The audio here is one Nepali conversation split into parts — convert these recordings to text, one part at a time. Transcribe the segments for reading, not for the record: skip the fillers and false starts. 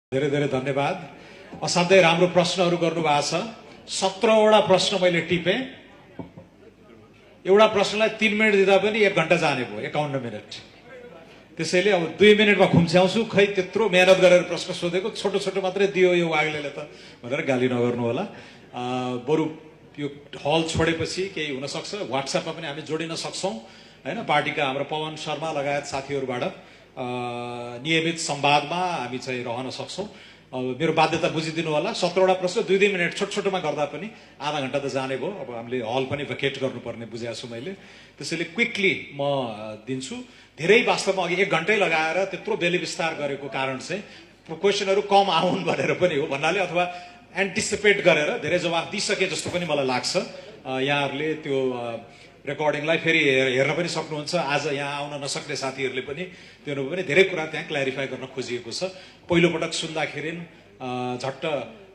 धेरै धेरै धन्यवाद। असाध्यै राम्रो प्रश्नहरू गर्नुभएको छ। 17वटा प्रश्न मैले टिपेँ। एउटा प्रश्नलाई 3 मिनट दिँदा पनि 1 घण्टा जाने भयो, 51 मिनट। त्यसैले अब 2 मिनटमा खुम्च्याउँछु। खै त्यत्रो मेहनत गरेर प्रश्न सोधेको, छोटो छोटो मात्रै दियो यो वाग्लेले त भनेर गाली नगर्नु होला। बरु यो हल छोडेपछि केही हुनसक्छ, व्हाट्सएपमा पनि हामी जोडिन सक्छौँ हैन। पार्टीका हाम्रो पवन शर्मा लगायत साथीहरूबाट नियमित संवादमा हामी चाहिँ रहन सक्छौँ। मेरो बाध्यता बुझिदिनु होला। 17वटा प्रश्न 2-2 मिनट छोटो छोटोमा गर्दा पनि आधा घण्टा त जाने भयो। अब हामीले हल पनि भ्याकेट गर्नुपर्ने बुझेको छु मैले। त्यसैले क्विकली म दिन्छु। धेरै वास्तवमा अघि 1 घण्टै लगाएर त्यत्रो बेली विस्तार गरेको कारण चाहिँ क्वेसनहरू कम आउन् भनेर पनि हो भन्नाले, अथवा एन्टिसिपेट गरेर धेरै जवाफ दिइसके जस्तो पनि मलाई लाग्छ। यहाँहरूले त्यो रेकर्डिङलाई फेरि हेर्न पनि सक्नुहुन्छ। आज यहाँ आउन नसक्ने साथीहरूले पनि त्यो पनि धेरै कुरा त्यहाँ क्ल्यारिफाई गर्न खोजिएको छ। पहिलोपटक सुन्दाखेरि झट्ट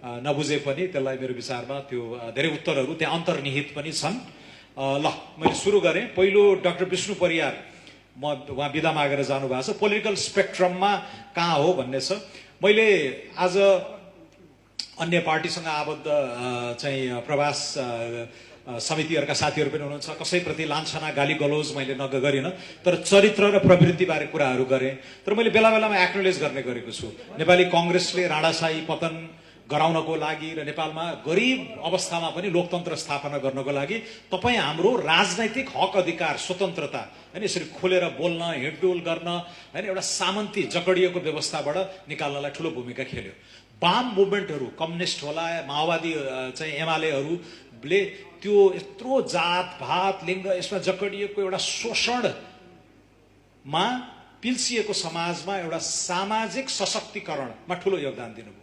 नबुझे पनि त्यसलाई मेरो विचारमा त्यो धेरै उत्तरहरू त्यहाँ अन्तर्निहित पनि छन्। ल मैले सुरु गरेँ। पहिलो डाक्टर विष्णु परियार, उहाँ बिदा मागेर जानुभएको छ। पोलिटिकल स्पेक्ट्रममा कहाँ हो भन्ने छ। मैले आज अन्य पार्टीसँग आबद्ध चाहिँ प्रवास समितिहरूका साथीहरू पनि हुनुहुन्छ। कसैप्रति लान्छना गाली गलोज मैले नगरिनँ, तर चरित्र र प्रवृत्तिबारे कुराहरू गरेँ। तर मैले बेला बेलामा एक्नोलेज गर्ने गरेको छु। नेपाली कङ्ग्रेसले राणाशाही पतन गराउनको लागि र नेपालमा गरिब अवस्थामा पनि लोकतन्त्र स्थापना गर्नको लागि तपाईँ हाम्रो राजनैतिक हक अधिकार स्वतन्त्रता हैन यसरी खोलेर बोल्न हिँडडुल गर्न हैन एउटा सामन्ती जकडिएको व्यवस्थाबाट निकाल्नलाई ठुलो भूमिका खेल्यो। वाम मुभमेन्टहरू, कम्युनिस्ट होला, माओवादी चाहिँ एमालेहरूले त्यो यत्रो जात भात लिङ्ग यसमा जकडिएको एउटा शोषणमा पिल्सिएको समाजमा एउटा सामाजिक सशक्तिकरणमा ठुलो योगदान दिनुभयो।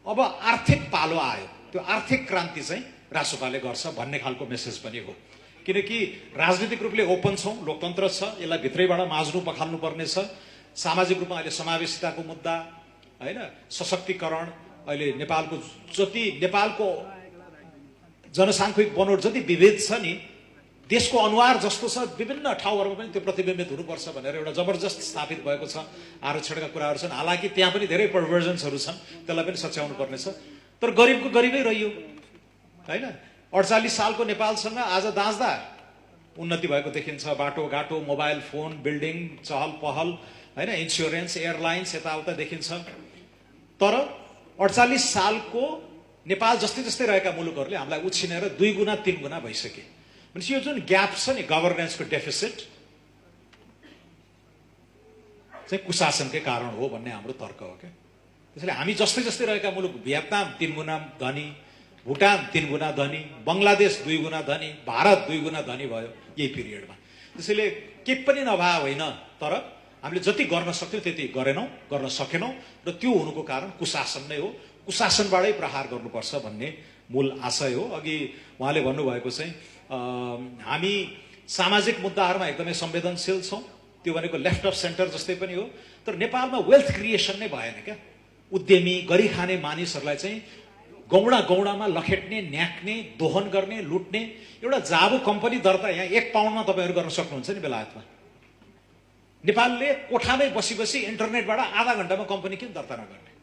अब आर्थिक पालो आयो, त्यो आर्थिक क्रान्ति चाहिँ रासोपाले गर्छ भन्ने खालको मेसेज पनि हो। किनकि राजनीतिक रूपले ओपन छौँ, लोकतन्त्र छ, यसलाई भित्रैबाट माझ्नु पखाल्नु पर्ने छ। सामाजिक रूपमा अहिले समावेशिताको मुद्दा हैन, सशक्तिकरण, अहिले नेपालको जति नेपालको जनसाङ्ख्यिक बनोट जति विभेद छ नि, देशको अनुहार जस्तो छ विभिन्न ठाउँहरूमा पनि त्यो प्रतिबिम्बित हुनुपर्छ भनेर एउटा जबरजस्त स्थापित भएको छ। आरक्षणका कुराहरू छन्, हालाकि त्यहाँ पनि धेरै पर्भर्जन्सहरू छन्, त्यसलाई पनि सच्याउनु पर्नेछ। तर गरिबको गरिबै रहियो हैन। 48 सालको नेपालसँग आज दाँच्दा उन्नति भएको देखिन्छ। बाटोघाटो, मोबाइल फोन, बिल्डिङ, चहल पहल हैन, इन्स्योरेन्स, एयरलाइन्स यताउता देखिन्छ। तर 48 सालको नेपाल जस्तै जस्तै रहेका मुलुकहरूले हामीलाई उछिनेर 2 गुणा 3 गुणा भइसके। भनेपछि यो जुन ग्याप छ नि, गभर्नेन्सको डेफिसिट चाहिँ कुशासनकै कारण हो भन्ने हाम्रो तर्क हो क्या। त्यसैले हामी जस्तै जस्तै रहेका मुलुक, भियतनाम 3 गुणा धनी, भुटान 3 गुणा धनी, बङ्गलादेश 2 गुणा धनी, भारत 2 गुणा धनी भयो यही पिरियडमा। त्यसैले केही पनि नभए होइन, तर हामीले जति गर्न सक्थ्यौँ त्यति गरेनौँ, गर्न सकेनौँ, र त्यो हुनुको कारण कुशासन नै हो। कुशासनबाटै प्रहार गर्नुपर्छ भन्ने मूल आशय हो। अघि उहाँले भन्नुभएको चाहिँ हामी सामाजिक मुद्दाहरूमा एकदमै संवेदनशील छौँ, त्यो भनेको लेफ्ट अफ सेन्टर जस्तै पनि हो। तर नेपालमा वेल्थ क्रिएसन नै भएन क्या। उद्यमी गरी खाने मानिसहरूलाई चाहिँ गौडा गौडामा लखेट्ने, न्याक्ने, दोहन गर्ने, लुट्ने एउटा जाबु कम्पनी दर्ता यहाँ 1 पाउन्डमा तपाईँहरू गर्न सक्नुहुन्छ नि बेलायतमा। नेपालले कोठामै बसी बसी इन्टरनेटबाट आधा घण्टामा कम्पनी किन दर्ता नगर्ने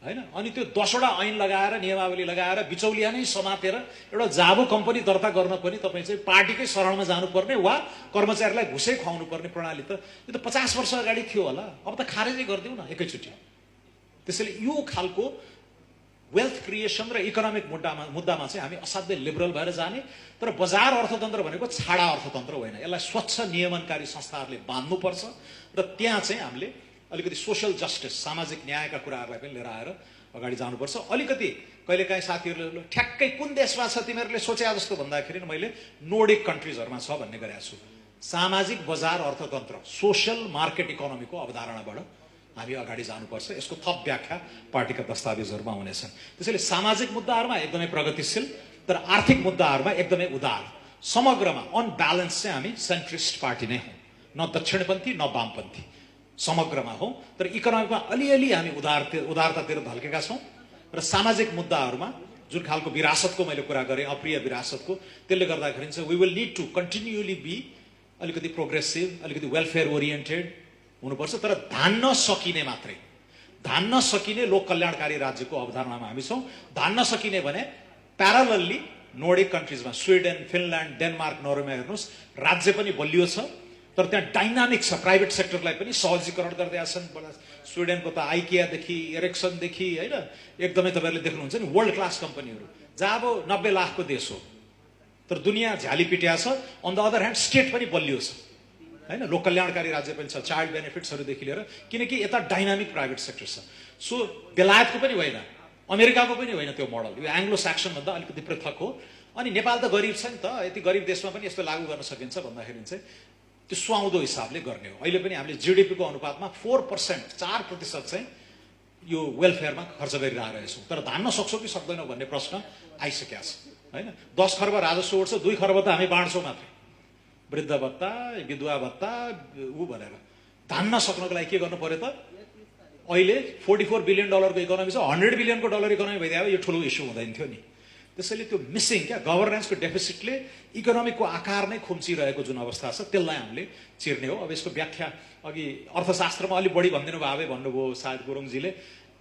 हैन। अनि त्यो 10वटा ऐन लगाएर, नियमावली लगाएर, बिचौलिया नै समातेर एउटा जाबु कम्पनी दर्ता गर्न पनि तपाईँ चाहिँ पार्टीकै शरणमा जानुपर्ने वा कर्मचारीलाई घुसै खुवाउनु पर्ने प्रणाली त यो त 50 वर्ष अगाडि थियो होला। अब त खारेजै गरिदिउँ न एकैचोटि। त्यसैले यो खालको वेल्थ क्रिएसन र इकोनोमिक मुद्दामा चाहिँ हामी असाध्यै लिबरल भएर जाने। तर बजार अर्थतन्त्र भनेको छाडा अर्थतन्त्र होइन। यसलाई स्वच्छ नियमनकारी संस्थाहरूले बाँध्नुपर्छ र त्यहाँ चाहिँ हामीले अलिकति सोसल जस्टिस, सामाजिक न्यायका कुराहरूलाई पनि लिएर आएर अगाडि जानुपर्छ। अलिकति कहिलेकाहीँ साथीहरूले ठ्याक्कै कुन देशमा छ तिमीहरूले सोचे जस्तो भन्दाखेरि मैले नोर्डिक कन्ट्रिजहरूमा छ भन्ने गरेको छु। सामाजिक बजार अर्थतन्त्र, सोसल मार्केट इकोनोमीको अवधारणाबाट हामी अगाडि जानुपर्छ। यसको थप व्याख्या पार्टीका दस्तावेजहरूमा हुनेछन्। त्यसैले सामाजिक मुद्दाहरूमा एकदमै प्रगतिशील, तर आर्थिक मुद्दाहरूमा एकदमै उदार। समग्रमा अनब्यालेन्स चाहिँ हामी सेन्ट्रिस्ट पार्टी नै हौँ, न दक्षिणपन्थी न वामपन्थी, समग्रमा हो। तर इकोनोमीमा अलिअलि हामी उदारतातिर ढल्केका छौँ। र सामाजिक मुद्दाहरूमा जुन खालको विरासतको मैले कुरा गरेँ, अप्रिय विरासतको, त्यसले गर्दाखेरि चाहिँ we will need to continually be अलिकति प्रोग्रेसिभ, अलिकति वेलफेयर ओरिएन्टेड हुनुपर्छ। तर धान्न सकिने मात्रै धान्न सकिने लोक कल्याणकारी राज्यको अवधारणामा हामी छौँ। धान्न सकिने भने प्यारालल्ली नोर्डिक कन्ट्रिजमा स्विडेन, फिनल्यान्ड, डेनमार्क, नर्वेमा हेर्नुहोस् राज्य पनि बलियो छ, तर त्यहाँ डाइनामिक छ। प्राइभेट सेक्टरलाई पनि सहजीकरण गर्दै छन्। स्विडेनको त आइकियादेखि एरिक्सनदेखि होइन एकदमै तपाईँहरूले देख्नुहुन्छ नि वर्ल्ड क्लास कम्पनीहरू, जहाँ अब 90 लाखको देश हो तर दुनियाँ झ्याली पिट्या छ। On the other hand state पनि बलियो छ होइन, लोक कल्याणकारी राज्य पनि छ, चाइल्ड बेनिफिट्सहरूदेखि लिएर, किनकि यता डाइनामिक प्राइभेट सेक्टर छ। सो बेलायतको पनि होइन, अमेरिकाको पनि होइन त्यो मोडल, यो एङ्ग्लो स्याक्सन भन्दा अलिकति पृथक हो। अनि नेपाल त गरिब छ नि त, यति गरिब देशमा पनि यस्तो लागू गर्न सकिन्छ भन्दाखेरि चाहिँ त्यो सुहाउँदो हिसाबले गर्ने हो। अहिले पनि हामीले जिडिपीको अनुपातमा 4% चाहिँ यो वेलफेयरमा खर्च गरिरहेको छौँ, तर धान्न सक्छौँ कि सक्दैनौँ भन्ने प्रश्न आइसकेको छ होइन। 10 खर्ब राजस्व उठ्छ, 2 खर्ब त हामी बाँड्छौँ मात्रै, वृद्ध भत्ता, विधवा भत्ता ऊ भनेर। धान्न सक्नको लागि के गर्नु पर्यो त? अहिले $44 बिलियन को इकोनोमी छ, $100 बिलियन इकोनोमी भइदियो यो ठुलो इस्यु हुँदैन थियो नि। त्यसैले त्यो मिसिङ क्या गभर्नेन्सको डेफिसिटले इकोनोमीको आकार नै खुम्चिरहेको जुन अवस्था छ त्यसलाई हामीले चिर्ने हो। अब यसको व्याख्या अघि अर्थशास्त्रमा अलिक बढी भनिदिनु भए भन्नुभयो सायद गुरुङजीले,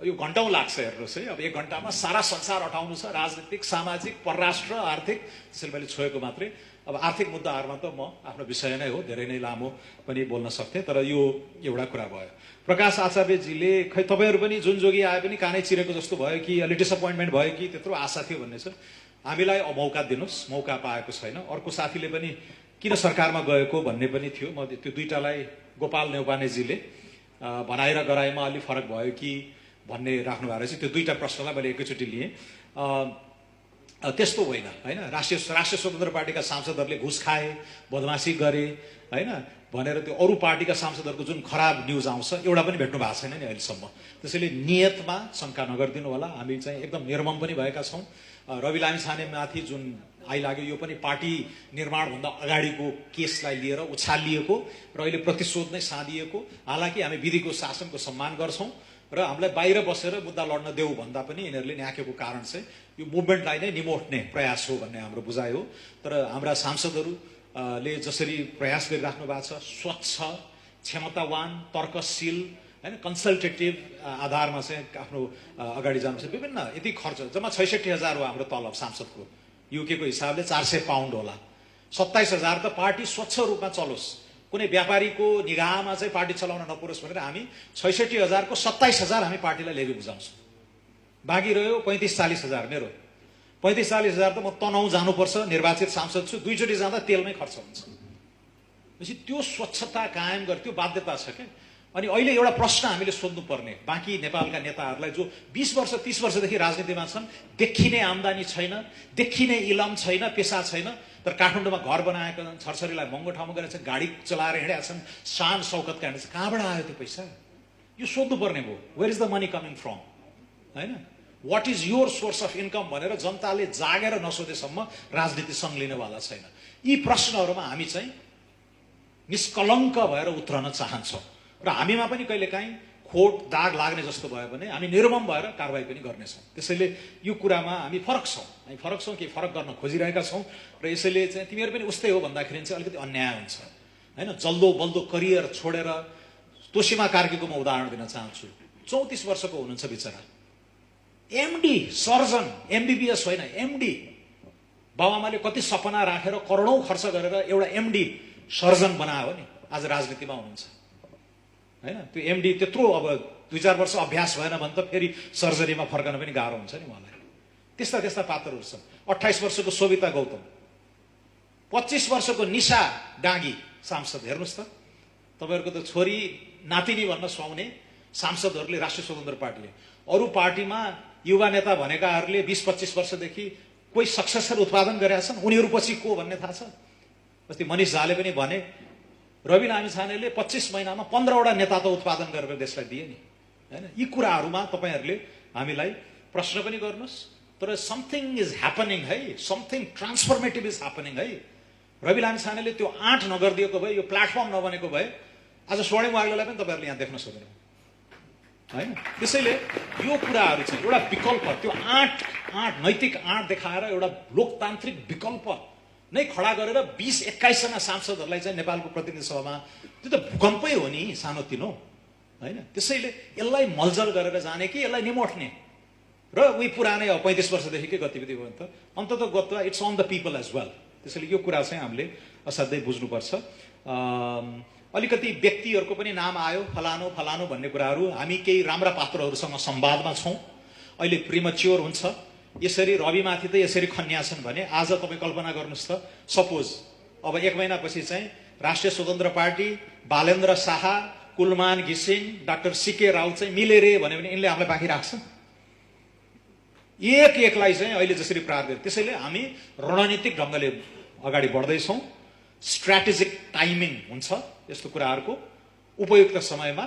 यो घन्टौँ लाग्छ हेर्नुहोस् है। अब 1 घन्टामा सारा संसार अटाउनु छ, राजनीतिक, सामाजिक, परराष्ट्र, आर्थिक, त्यसैले मैले छोएको मात्रै। अब आर्थिक मुद्दाहरूमा त म आफ्नो विषय नै हो, धेरै नै लामो पनि बोल्न सक्थेँ, तर यो एउटा कुरा भयो। प्रकाश आचार्यजीले खै तपाईँहरू पनि जुन जोगी आए पनि कानै चिरेको जस्तो भयो कि अलि डिसअपोइन्टमेन्ट भयो कि त्यत्रो आशा थियो भन्ने छ। हामीलाई मौका दिनुहोस्, मौका पाएको छैन। अर्को साथीले पनि किन सरकारमा गएको भन्ने पनि थियो, म त्यो दुईटालाई गोपाल नेउपानेजीले भनाइ र गराइमा अलि फरक भयो कि भन्ने राख्नु भएको रहेछ। त्यो दुईटा प्रश्नलाई मैले एकैचोटि लिएँ। त्यस्तो होइन होइन, राष्ट्रिय स्वतन्त्र पार्टीका सांसदहरूले घुस खाए, बदमासी गरे होइन भनेर त्यो अरू पार्टीका सांसदहरूको जुन खराब न्युज आउँछ एउटा पनि भेट्नु भएको छैन नि अहिलेसम्म। त्यसैले नियतमा शङ्का नगरिदिनु होला, हामी चाहिँ एकदम निर्मम पनि भएका छौँ। रवि लामिछानेमाथि जुन आइलाग्यो यो पनि पार्टी निर्माणभन्दा अगाडिको केसलाई लिएर उछालिएको र अहिले प्रतिशोध नै साधिएको। हालाकि हामी विधिको शासनको सम्मान गर्छौँ र हामीलाई बाहिर बसेर मुद्दा लड्न देऊ भन्दा पनि यिनीहरूले न्याकेको कारण चाहिँ यो मुभमेन्टलाई नै निमोट्ने प्रयास हो भन्ने हाम्रो बुझाइ हो। तर हाम्रा सांसदहरूले जसरी प्रयास गरिराख्नु भएको छ, स्वच्छ, क्षमतावान, तर्कशील होइन कन्सल्टेटिभ आधारमा चाहिँ आफ्नो अगाडि जानुपर्छ। विभिन्न यति खर्च जम्मा 66,000 हो हाम्रो तलब सांसदको, युकेको हिसाबले 400 पाउन्ड होला। 27,000 त पार्टी स्वच्छ रूपमा चलोस्, कुनै व्यापारीको निगाहमा चाहिँ पार्टी चलाउन नपरोस् भनेर हामी 66,000 को 27,000 हामी पार्टीलाई लेखी बुझाउँछौँ। बाँकी रह्यो 35-40,000 मेरो। 35-40,000 त म तनहुँ जानुपर्छ, निर्वाचित सांसद छु, 2 चोटि जाँदा तेलमै खर्च हुन्छ। त्यसपछि त्यो स्वच्छता कायम गर्ने त्यो बाध्यता छ क्या। अनि अहिले एउटा प्रश्न हामीले सोध्नुपर्ने बाँकी नेपालका नेताहरूलाई जो 20 वर्ष 30 वर्षदेखि राजनीतिमा छन्, देखिने आम्दानी छैन, देखिने इलम छैन, पेसा छैन, तर काठमाडौँमा घर बनाएका छन्, छरछरीलाई महँगो ठाउँमा गएर छन्, गाडी चलाएर हिँडेका छन्, शान शौकतका हिँडेका छन्। कहाँबाट आयो त्यो पैसा? यो सोध्नुपर्ने भयो। Where is the money coming from होइन, what is your source of income भनेर जनताले जागेर नसोधेसम्म राजनीति सङ्लिनेवाला छैन। यी प्रश्नहरूमा हामी चाहिँ निष्कलङ्क भएर उत्रन चाहन्छौँ र हामीमा पनि कहिलेकाहीँ खोट दाग लाग्ने जस्तो भयो भने हामी निर्मम भएर कारवाही पनि गर्नेछौँ। त्यसैले यो कुरामा हामी फरक छौँ, कि फरक गर्न खोजिरहेका छौँ र यसैले चाहिँ तिमीहरू पनि उस्तै हो भन्दाखेरि चाहिँ अलिकति अन्याय हुन्छ होइन। जल्दो बल्दो करियर छोडेर तोसीमा कार्कीको म उदाहरण दिन चाहन्छु। 34 वर्षको हुनुहुन्छ बिचरा, एमडी सर्जन, एमबिबिएस होइन एमडी। बाबुआमाले कति सपना राखेर करोडौँ खर्च गरेर एउटा एमडी सर्जन बनायो नि, आज राजनीतिमा हुनुहुन्छ होइन। त्यो एमडी त्यत्रो अब 2-4 वर्ष अभ्यास भएन भने त फेरि सर्जरीमा फर्कन पनि गाह्रो हुन्छ नि उहाँलाई। त्यस्ता पात्रहरू छन्। 28 वर्षको सोभिता गौतम, 25 वर्षको निशा डाँगी सांसद। हेर्नुहोस् त, तपाईँहरूको त छोरी नातिनी भन्न सुहाउने सांसदहरूले राष्ट्रिय स्वतन्त्र पार्टीले। अरू पार्टीमा युवा नेता भनेकाहरूले 20-25 वर्षदेखि कोही सक्सेसर उत्पादन गरेका छन्, उनीहरू पछि को भन्ने थाहा छ? अस्ति मनिष झाले पनि भने रवि लामिछानेले 25 महिनामा 15वटा नेता त उत्पादन गरेर देशलाई दिए नि होइन। यी कुराहरूमा तपाईँहरूले हामीलाई प्रश्न पनि गर्नुहोस्, तर समथिङ इज ह्यापनिङ है, समथिङ ट्रान्सफर्मेटिभ इज ह्यापनिङ है। रवि लामिछानेले त्यो आँट नगरिदिएको भए, यो प्लेटफर्म नबनेको भए आज स्वर्णिम वाग्लेलाई पनि तपाईँहरूले यहाँ देख्न सक्दैन होइन। त्यसैले यो कुराहरू चाहिँ एउटा विकल्प, त्यो आँट नैतिक आँट देखाएर एउटा लोकतान्त्रिक विकल्प नै खडा गरेर 20-21 जना सांसदहरूलाई चाहिँ नेपालको प्रतिनिधि सभामा, त्यो त भूकम्पै हो नि सानोतिनो होइन। त्यसैले यसलाई मलजल गरेर जाने कि यसलाई निमोट्ने र उही पुरानै 35 वर्षदेखिकै गतिविधि भयो भने त अन्तत गत्वा it's on the people as well. त्यसैले यो कुरा चाहिँ हामीले असाध्यै बुझ्नुपर्छ। अलिकति व्यक्तिहरूको पनि नाम आयो, फलानु फलानु भन्ने कुराहरू। हामी केही राम्रा पात्रहरूसँग संवादमा छौँ। अहिले प्रिमच्योर हुन्छ। यसरी रविमाथि त यसरी खन्याछन् भने आज तपाईँ कल्पना गर्नुहोस् त, सपोज अब 1 महिनापछि चाहिँ राष्ट्रिय स्वतन्त्र पार्टी, बालेन्द्र शाह, कुलमान घिसिङ, डाक्टर सीके राउत चाहिँ मिलेरे भन्यो भने यिनले हामीलाई बाँकी राख्छन्? एकलाई चाहिँ अहिले जसरी प्रहार गरे। त्यसैले हामी रणनीतिक ढङ्गले अगाडि बढ्दैछौँ। स्ट्राटेजिक टाइमिङ हुन्छ यस्तो कुराहरूको। उपयुक्त समयमा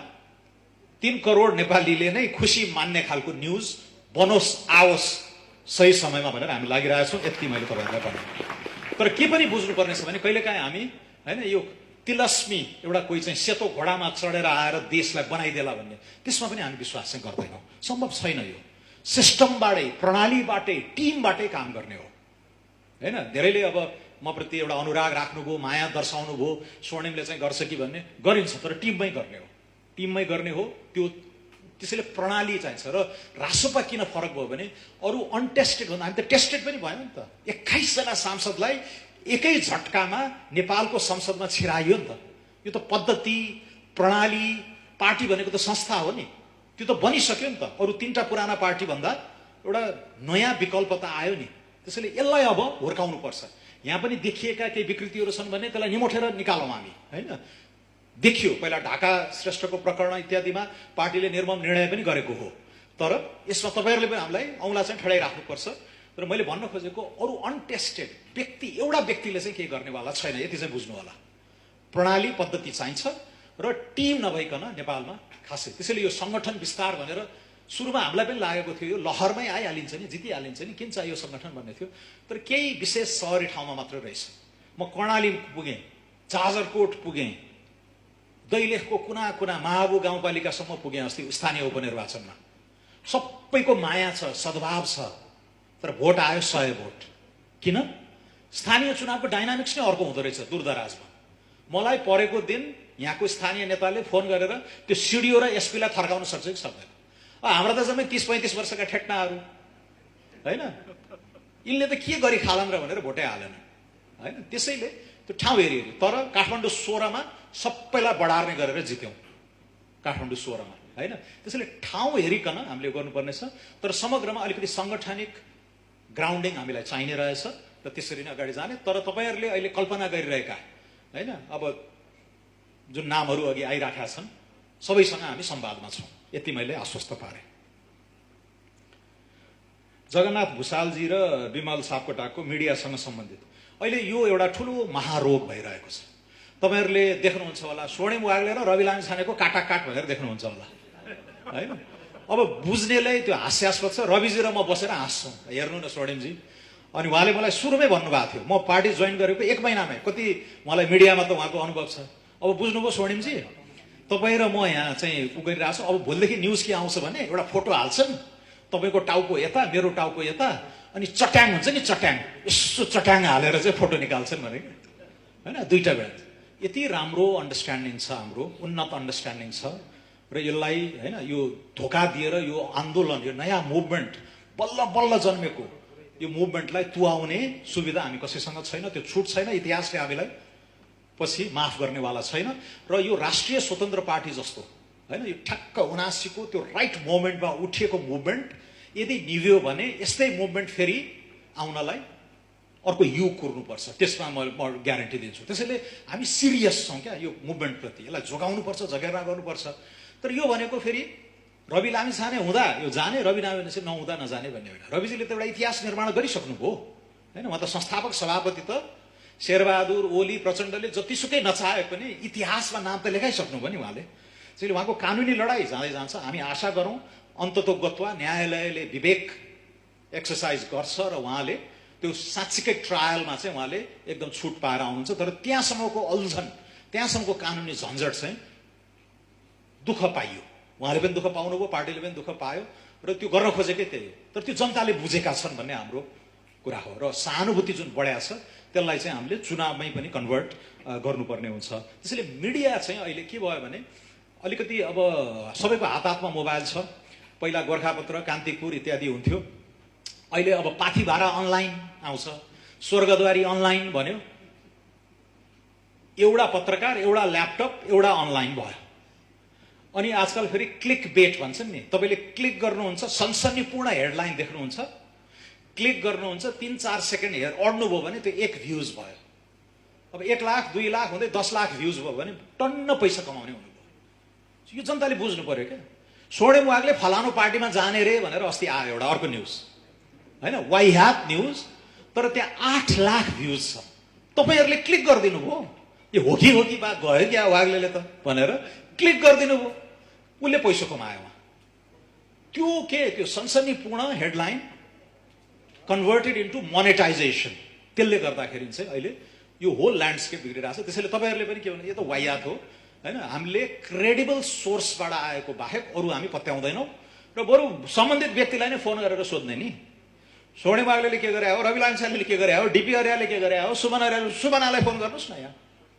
3 करोड नेपालीले नै खुसी मान्ने खालको न्युज बनोस्, आओस् सही समयमा भनेर हामी लागिरहेका छौँ। यति मैले तपाईँहरूलाई भने। तर के पनि बुझ्नुपर्ने छ भने कहिलेकाहीँ हामी होइन यो तिलस्मी एउटा कोही चाहिँ सेतो घोडामा चढेर आएर देशलाई बनाइदेला भन्ने त्यसमा पनि हामी विश्वास चाहिँ गर्दैनौँ। सम्भव छैन। यो सिस्टमबाटै, प्रणालीबाटै, टिमबाटै काम गर्ने हो होइन। धेरैले अब म प्रति एउटा अनुराग राख्नुभयो, माया दर्शाउनु भयो, स्वर्णिमले चाहिँ गर्छ कि भन्ने, गरिन्छ तर टिममै गर्ने हो। टिममै गर्ने हो त्यो। त्यसैले प्रणाली चाहिन्छ। र रासोपा किन फरक भयो भने अरू अनटेस्टेड भन्दा हामी त टेस्टेड पनि भएन नि त। 21 जना सांसदलाई एकै झट्कामा नेपालको संसदमा छिराइयो नि त। यो त पद्धति, प्रणाली, पार्टी भनेको त संस्था हो नि। त्यो त बनिसक्यो नि त। अरू 3टा पुराना पार्टी भन्दा एउटा नयाँ विकल्प त आयो नि। त्यसैले यसलाई अब हुर्काउनु पर्छ। यहाँ पनि देखिएका केही विकृतिहरू छन् भने त्यसलाई निमोठेर निकालौँ हामी होइन। देखियो पहिला ढाका श्रेष्ठको प्रकरण इत्यादिमा पार्टीले निर्मम निर्णय पनि गरेको हो। तर यसमा तपाईँहरूले पनि हामीलाई औँला चाहिँ ठडाइराख्नुपर्छ। र मैले भन्न खोजेको अरू अनटेस्टेड व्यक्ति, एउटा व्यक्तिले चाहिँ केही गर्नेवाला छैन। यति चाहिँ बुझ्नु होला। प्रणाली, पद्धति चाहिन्छ र टिम नभइकन नेपालमा खासै। त्यसैले यो सङ्गठन विस्तार भनेर सुरुमा हामीलाई पनि लागेको थियो यो लहरमै आइहालिन्छ नि, जितिहालिन्छ नि, किन चाहियो सङ्गठन भन्ने थियो। तर केही विशेष सहरी ठाउँमा मात्र रहेछ। म कर्णाली पुगेँ, जाजरकोट पुगेँ, दैलेखको कुना कुना, महाबु गाउँपालिकासम्म पुगेँ अस्ति स्थानीय उपनिर्वाचनमा। सबैको माया छ, सद्भाव छ। तर भोट आयो 100 भोट। किन? स्थानीय चुनावको डाइनामिक्स नै अर्को हुँदो रहेछ दूरदराजमा। मलाई परेको दिन यहाँको स्थानीय नेताले फोन गरेर त्यो सिडिओ र एसपीलाई थर्काउन सक्छ कि सक्दैन? हाम्रा त जम्मै 30-35 वर्षका ठेक्नाहरू होइन। यिनले त के गरी खालान् र भनेर भोटै हालेन होइन। त्यसैले त्यो ठाउँ हेरी। तर काठमाडौँ 16मा सबैलाई बढार्ने गरेर जित्यौँ काठमाडौँ 16मा होइन। त्यसैले ठाउँ हेरिकन हामीले गर्नुपर्ने छ। तर समग्रमा अलिकति साङ्गठनिक ग्राउन्डिङ हामीलाई चाहिने रहेछ र त्यसरी नै अगाडि जाने। तर तपाईँहरूले अहिले कल्पना गरिरहेका होइन अब जुन नामहरू अघि आइराखेका छन् सबैसँग हामी संवादमा छौँ। यति मैले आश्वस्त पारेँ। जगन्नाथ भुषालजी र विमल सापकोटाको मिडियासँग सम्बन्धित अहिले यो एउटा ठुलो महारोग भइरहेको छ। तपाईँहरूले देख्नुहुन्छ होला स्वर्णिम वाग्ले र रवि लामिछानेको काटाकाट भनेर देख्नुहुन्छ होला होइन। अब बुझ्नेलाई त्यो हास्यास्पद छ। रविजी र म बसेर हाँस्छौँ, हेर्नु न स्वर्णिमजी। अनि उहाँले मलाई सुरुमै भन्नुभएको थियो, म पार्टी जोइन गरेको 1 महिनामै, कति मलाई मिडियामा त उहाँको अनुभव छ। अब बुझ्नुभयो स्वर्णिमजी, तपाईँ र म यहाँ चाहिँ गरिरहेको छु। अब भोलिदेखि न्युज के आउँछ भने एउटा फोटो हाल्छन्, तपाईँको टाउको यता, मेरो टाउको यता, अनि चट्याङ हुन्छ नि, चट्याङ यसो चट्याङ हालेर चाहिँ फोटो निकाल्छन् भने होइन। 2टा बेला यति राम्रो अन्डरस्ट्यान्डिङ छ, हाम्रो उन्नत अन्डरस्ट्यान्डिङ छ। र यसलाई होइन यो धोका दिएर यो आन्दोलन, यो नयाँ मुभमेन्ट बल्ल बल्ल जन्मेको यो मुभमेन्टलाई तुहाउने सुविधा हामी कसैसँग छैन। त्यो छुट छैन। इतिहासले हामीलाई पछि माफ गर्नेवाला छैन। र यो राष्ट्रिय स्वतन्त्र पार्टी जस्तो होइन यो ठ्याक्क 79 को त्यो राइट मोमेन्टमा उठिएको मुभमेन्ट यदि निभ्यो भने यस्तै मुभमेन्ट फेरि आउनलाई अर्को युग कुर्नुपर्छ। त्यसमा म ग्यारेन्टी दिन्छु। त्यसैले हामी सिरियस छौँ क्या यो मुभमेन्ट प्रति। यसलाई जोगाउनुपर्छ, जगेर्ना गर्नुपर्छ। तर यो भनेको फेरि रवि लामिछाने हुँदा यो जाने, रवि लामिछाने नहुँदा नजाने भन्ने होइन। रविजीले त एउटा इतिहास निर्माण गरिसक्नुभयो होइन। उहाँ त संस्थापक सभापति त शेरबहादुर ओली प्रचण्डले जतिसुकै नचाहे पनि इतिहासमा नाम त लेखाइसक्नु भयो नि उहाँले। त्यसैले उहाँको कानुनी लडाइँ जाँदै जान्छ। हामी आशा गरौँ अन्ततोगत्वा न्यायालयले विवेक एक्सर्साइज गर्छ र उहाँले त्यो साँच्चीकै ट्रायलमा चाहिँ उहाँले एकदम छुट पाएर आउनुहुन्छ। तर त्यहाँसम्मको अल्झन, त्यहाँसम्मको कानुनी झन्झट चाहिँ दुःख पाइयो। उहाँले पनि दुःख पाउनुभयो, पार्टीले पनि दुःख पायो र त्यो गर्न खोजेकै त्यही हो। तर त्यो जनताले बुझेका छन् भन्ने हाम्रो कुरा हो। र सहानुभूति जुन बढ्या छ त्यसलाई चाहिँ हामीले चुनावमै पनि कन्भर्ट गर्नुपर्ने हुन्छ। त्यसैले मिडिया चाहिँ अहिले के भयो भने अलिकति अब सबैको हातमा मोबाइल छ। पहिला गोर्खापत्र, कान्तिपुर इत्यादि हुन्थ्यो। अहिले अब पाथिभारा अनलाइन आउँछ, स्वर्गद्वारी अनलाइन भन्यो, एउटा पत्रकार, एउटा ल्यापटप, एउटा अनलाइन भयो। अनि आजकल फेरि क्लिक बेट भन्छन् नि, तपाईँले क्लिक गर्नुहुन्छ, सनसनीपूर्ण हेडलाइन देख्नुहुन्छ, क्लिक गर्नुहुन्छ, 3-4 सेकेन्ड अड्नुभयो भने त्यो 1 भ्युज भयो। अब 1 लाख 2 लाख हुँदै 10 लाख भ्युज भयो भने टन्न पैसा कमाउने हुनुभयो। यो जनताले बुझ्नु पर्यो क्या। सोडेम वागले फलानु पार्टीमा जाने रे भनेर अस्ति आयो एउटा अर्को न्युज, होइन, वाइहात न्युज, तर त्यहाँ 8 लाख भ्युज छ। तपाईँहरूले क्लिक गरिदिनु भयो, यो हो कि बा गयो क्या वाग्लेले त भनेर क्लिक गरिदिनु भयो, उसले पैसा कमायो। त्यो त्यो सनसनीपूर्ण हेडलाइन कन्भर्टेड इन्टु मोनेटाइजेसन, त्यसले गर्दाखेरि चाहिँ अहिले यो होल ल्यान्डस्केप बिग्रिरहेको छ। त्यसैले तपाईँहरूले पनि के भन्नु, यो त वाइयात हो, होइन, हामीले क्रेडिबल सोर्सबाट आएको बाहेक अरू हामी पत्याउँदैनौँ र बरु सम्बन्धित व्यक्तिलाई नै फोन गरेर सोध्ने नि। सोर्णे बाग्लेले के गरे हो, रवि लामिछानेले के गरे हो, डिपी अर्याले के गरे हो, सुमनालाई फोन गर्नुहोस् न यहाँ,